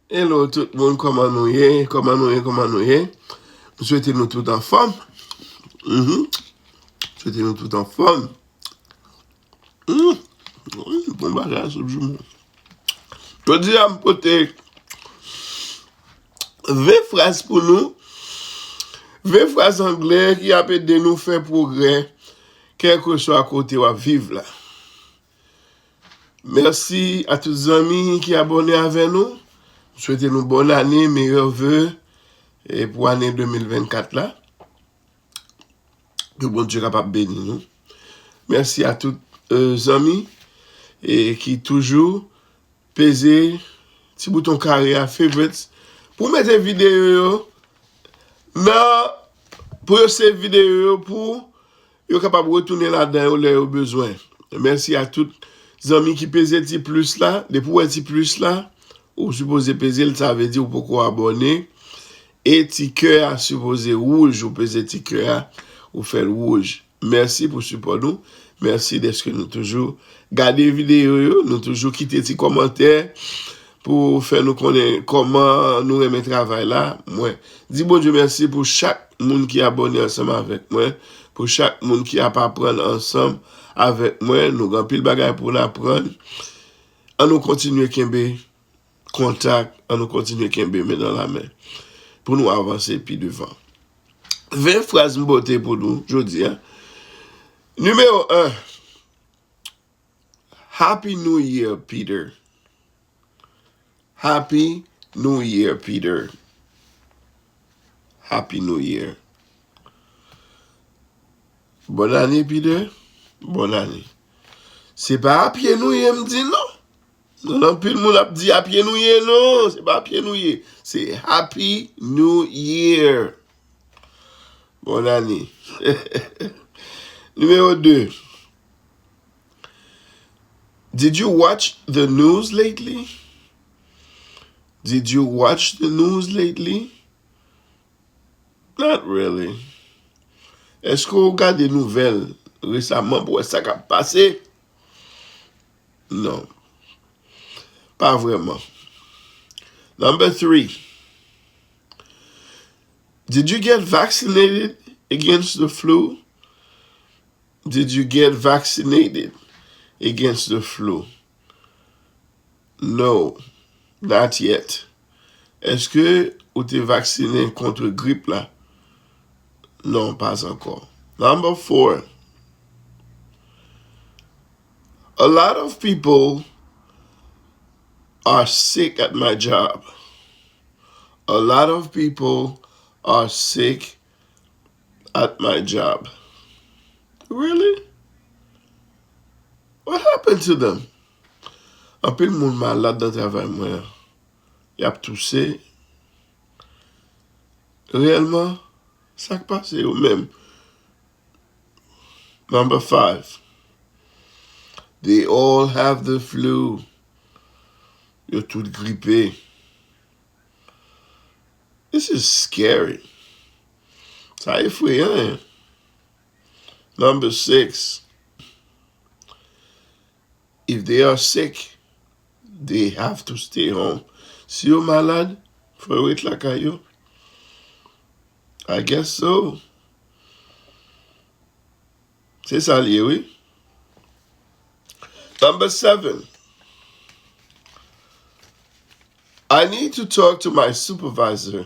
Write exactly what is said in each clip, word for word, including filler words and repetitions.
Hello tout moun, kòman nou ye? Kòman nou ye? Kòman nou ye? M swete nou tout anfòm. Mhm. M swete nou tout anfòm. Mm. Mm, bon bagay, soup joumou. Jodi a, m pote ven fraz pou nou. Ven fraz anglè ki ap ede nou fè pwogrè, kèlkeswa kote w ap viv la. Mèsi a tout zanmi ki abòne avè nou. M swete nou bòn ane, meyè ve, e pou ane de mil vennkat la. Ke Bondye kapab beni nou. Mèsi a tout, e, zanmi, e, ki toujou peze ti bouton kare a, favorites, pou mete videyo yo nan, pou yo save videyo yo, pou yo kapab retounen ladan yo lè yo bezwen. Mèsi a tout zanmi ki peze ti plis la. Depi w wè ti plis la, ou sipoze peze l, sa vle di ou poko abòne. E ti kè a sipoze wouj, ou peze ti kè a, ou fè l wouj. Mèsi pou sipò nou. Mèsi dèske nou toujou gade videyo yo, nou toujou kite ti kòmantè pou fè nou konnen kòman nou renmen travay la. Mwen di Bondye mèsi pou chak moun ki abòne ansanm avèk mwen, pou chak moun ki ap aprann ansanm avèk mwen. Nou gen anpil bagay pou n aprann. An nou kontinye kenbe kontak, an nou kontinye kenbe men nan lamen pou nou avanse pi devan. Ven fraz m pote pou nou jodi a. Nimewo en. Happy New Year, Peter. Happy New Year, Peter. Happy New Year. Bòn ane, Peter. Bòn ane. Se pa apye nou ye m di non. Non, anpil moun ap di apye nou ye non. Se pa apye nou ye. Se Happy New Year. Bòn ane. Nimewo de. Did you watch the news lately? Did you watch the news lately? Not really. Èske w gade nouvèl resaman pou wè sa k ap pase? Non. Pa vrèman. Number three. Did you get vaccinated against the flu? Did you get vaccinated against the flu? No, not yet. Èske ou te vaksinen kont grip la? Non, pas ankò. Number four. A lot of people are sick at my job. A lot of people are sick at my job. Really? What happened to them? Anpil moun malad nan travay mwen an. Y ap touse. Reyèlman, sa k pase yo menm? Number five. They all have the flu. Yo tout gripe. This is scary. Sa efreyan, hein? Number six. If they are sick, they have to stay home. Si yo malad, fò yo ret lakay yo. I guess so. Se sa l ye, wi. Number seven. I need to talk to my supervisor.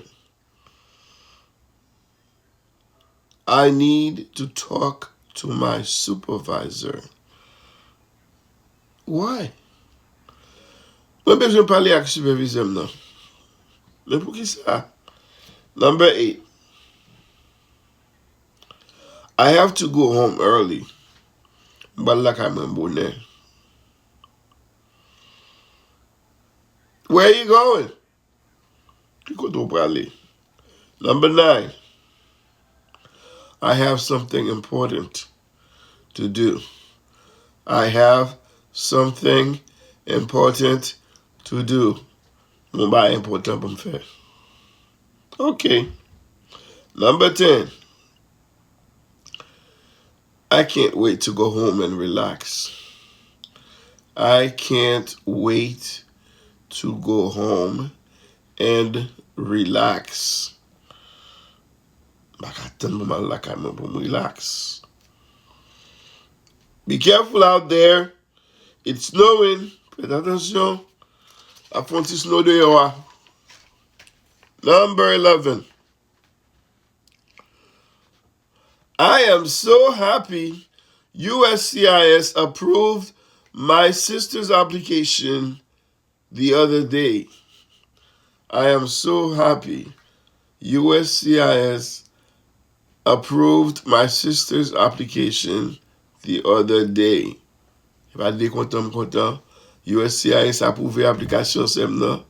I need to talk to my supervisor. Why? Mwen bezwen pale ak sipèvizè m nan. Men poukisa? Number eight. I have to go home early. M pral lakay mwen bonè. Where you going? Ki kote w prale? Number nine. I have something important to do. I have something important to do. Mwen bagay enpòtan pou m fè. Ok. Number ten. I can't wait to go home and relax. I can't wait to go home and relax. M pa ka tann pou m al lakay mwen pou m relax. Be careful out there. It's snowing. Fèt atansyon. Ap fè yon ti snow deyò a. Number eleven. I am so happy U S C I S approved my sister's application the other day. I am so happy U S C I S approved my sister's application the other day. E pa de kontan m kontan. U S C I S apwouve aplikasyon sè m nan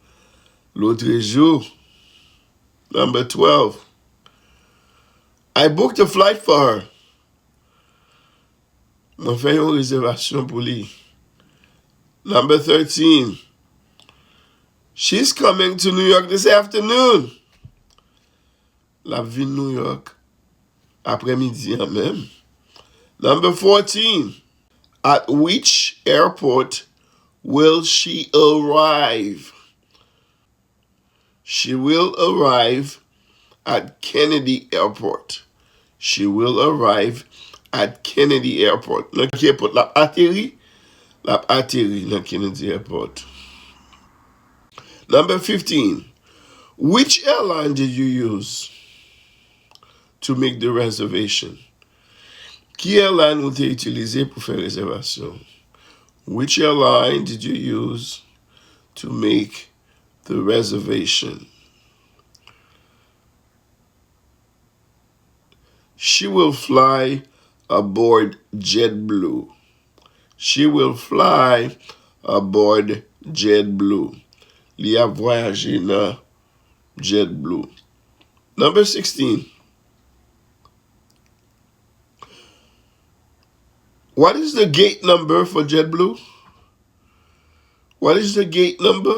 lotrejou. Number twelve. I booked a flight for her. Mwen fè yon rezèvasyon pou li. Number thirteen. She's coming to New York this afternoon. L ap vin New York aprèmidi an menm. Number fourteen. At which airport will she arrive? She will arrive at Kennedy Airport. She will arrive at Kennedy Airport. Nan ki airport l ap ateri? L ap ateri nan Kennedy Airport. Number fifteen. Which airline did you use to make the reservation? Ki airline ou te itilize pou fè rezèvasyon? Which airline did you use to make the reservation? She will fly aboard JetBlue. She will fly aboard JetBlue. Li ap vwayaje nan JetBlue. Number sixteen. What is the gate number for JetBlue? What is the gate number?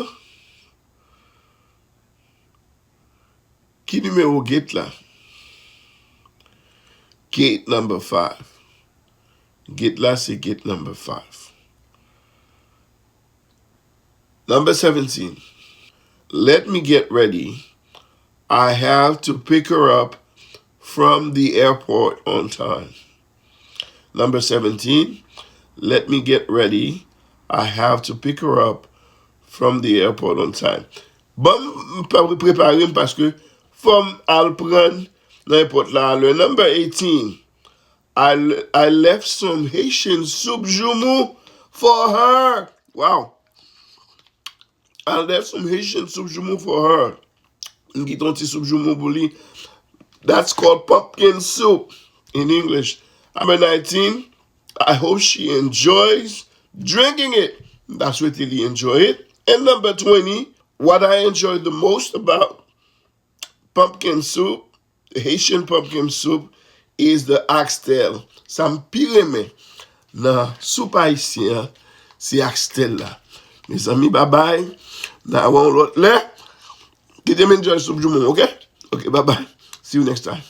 Ki nimewo gate la? Gate number five. Gate la se gate number five. Number seventeen. Let me get ready. I have to pick her up from the airport on time. Number seventeen. Let me get ready. I have to pick her up from the airport on time. Ban m pre- prepare m paske fò m al pran nan airport la alè. Number eighteen. I, I left some Haitian soup joumou for her. Wow. I left some Haitian soup joumou for her. M kite yon ti soup joumou pou li. That's called pumpkin soup in English. Number nineteen. I hope she enjoys drinking it. M ta swete li enjoy it. And number twenty. What I enjoy the most about pumpkin soup, Haitian pumpkin soup, is the oxtail. Sa m pi renmen nan soup ayisyen an, se oxtail la. Mezanmi, babay, n a wè yon lòt lè. Kite m enjoy soup joumou, ok? Ok, babay. See you next time.